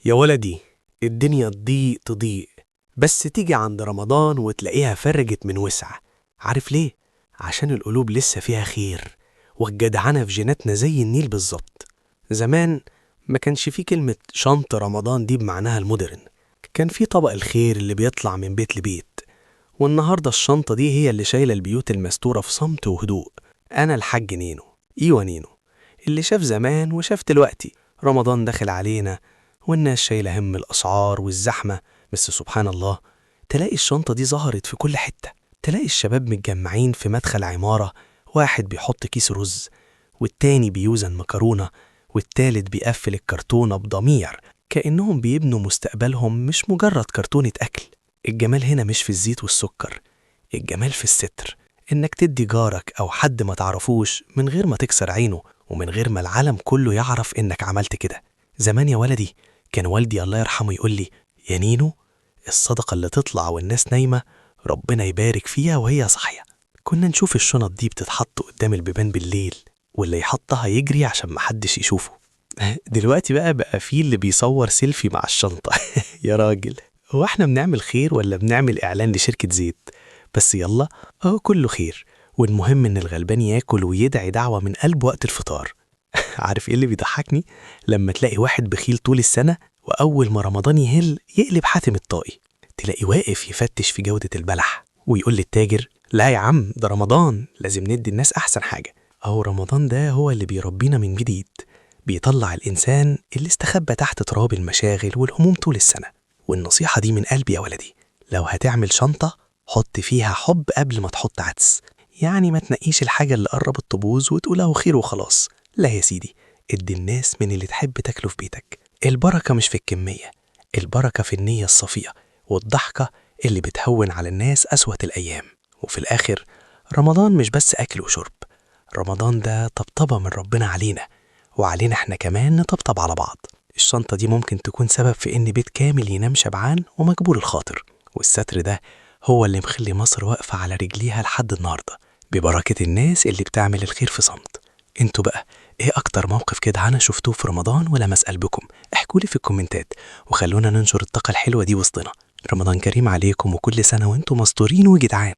يا ولدي، الدنيا تضيق تضيق، بس تيجي عند رمضان وتلاقيها فرجت من وسع. عارف ليه؟ عشان القلوب لسه فيها خير، والجدعنة في جيناتنا زي النيل بالظبط. زمان ما كانش فيه كلمة شنط رمضان دي بمعناها المودرن، كان في طبق الخير اللي بيطلع من بيت لبيت. والنهاردة الشنطة دي هي اللي شايلة البيوت المستورة في صمت وهدوء. أنا الحاج نينو، أيوة نينو، اللي شاف زمان وشاف دلوقتي. رمضان داخل علينا والناس شايلة هم الأسعار والزحمة، بس سبحان الله تلاقي الشنطة دي ظهرت في كل حتة. تلاقي الشباب متجمعين في مدخل عمارة، واحد بيحط كيس رز، والتاني بيوزن مكرونة، والتالت بيقفل الكرتونة بضمير، كأنهم بيبنوا مستقبلهم مش مجرد كرتونة أكل. الجمال هنا مش في الزيت والسكر، الجمال في الستر، إنك تدي جارك أو حد ما تعرفوش من غير ما تكسر عينه، ومن غير ما العالم كله يعرف إنك عملت كده. زمان يا ولدي كان والدي الله يرحمه يقول لي: يا نينو، الصدقة اللي تطلع والناس نايمة ربنا يبارك فيها وهي صاحية. كنا نشوف الشنط دي بتتحط قدام البيبان بالليل، واللي يحطها يجري عشان محدش يشوفه. دلوقتي بقى في اللي بيصور سيلفي مع الشنطة. يا راجل، هو احنا بنعمل خير ولا بنعمل إعلان لشركة زيت؟ بس يلا، اهو كله خير، والمهم إن الغلبان ياكل ويدعي دعوة من قلب وقت الفطار. عارف إيه اللي بيضحكني؟ لما تلاقي واحد بخيل طول السنة، وأول ما رمضان يهل يقلب حاتم الطائي. تلاقي واقف يفتش في جودة البلح ويقول للتاجر: لا يا عم، ده رمضان، لازم ندي الناس أحسن حاجة. أهو رمضان ده هو اللي بيربينا من جديد، بيطلع الإنسان اللي استخبى تحت تراب المشاغل والهموم طول السنة. والنصيحة دي من قلبي يا ولدي، لو هتعمل شنطة حط فيها حب قبل ما تحط عدس. يعني ما تنقيش الحاجة اللي قربت تبوظ وتقولها خير وخلاص. لا يا سيدي، ادي الناس من اللي تحب تاكله في بيتك. البركة مش في الكمية، البركة في النية الصافية والضحكة اللي بتهون على الناس قسوة الأيام. وفي الآخر رمضان مش بس أكل وشرب، رمضان ده طبطبة من ربنا علينا، وعلينا احنا كمان نطبطب على بعض. الشنطة دي ممكن تكون سبب في إن بيت كامل ينام شبعان ومجبور الخاطر، والستر ده هو اللي مخلي مصر واقفة على رجليها لحد النهاردة، ببركة الناس اللي بتعمل الخير في صمت. انتوا بقى ايه اكتر موقف كده انا شفتوه في رمضان ولمس قلبكم؟ احكولي في الكومنتات، وخلونا ننشر الطاقة الحلوة دي وسطنا. رمضان كريم عليكم، وكل سنة وانتم مستورين وجدعان.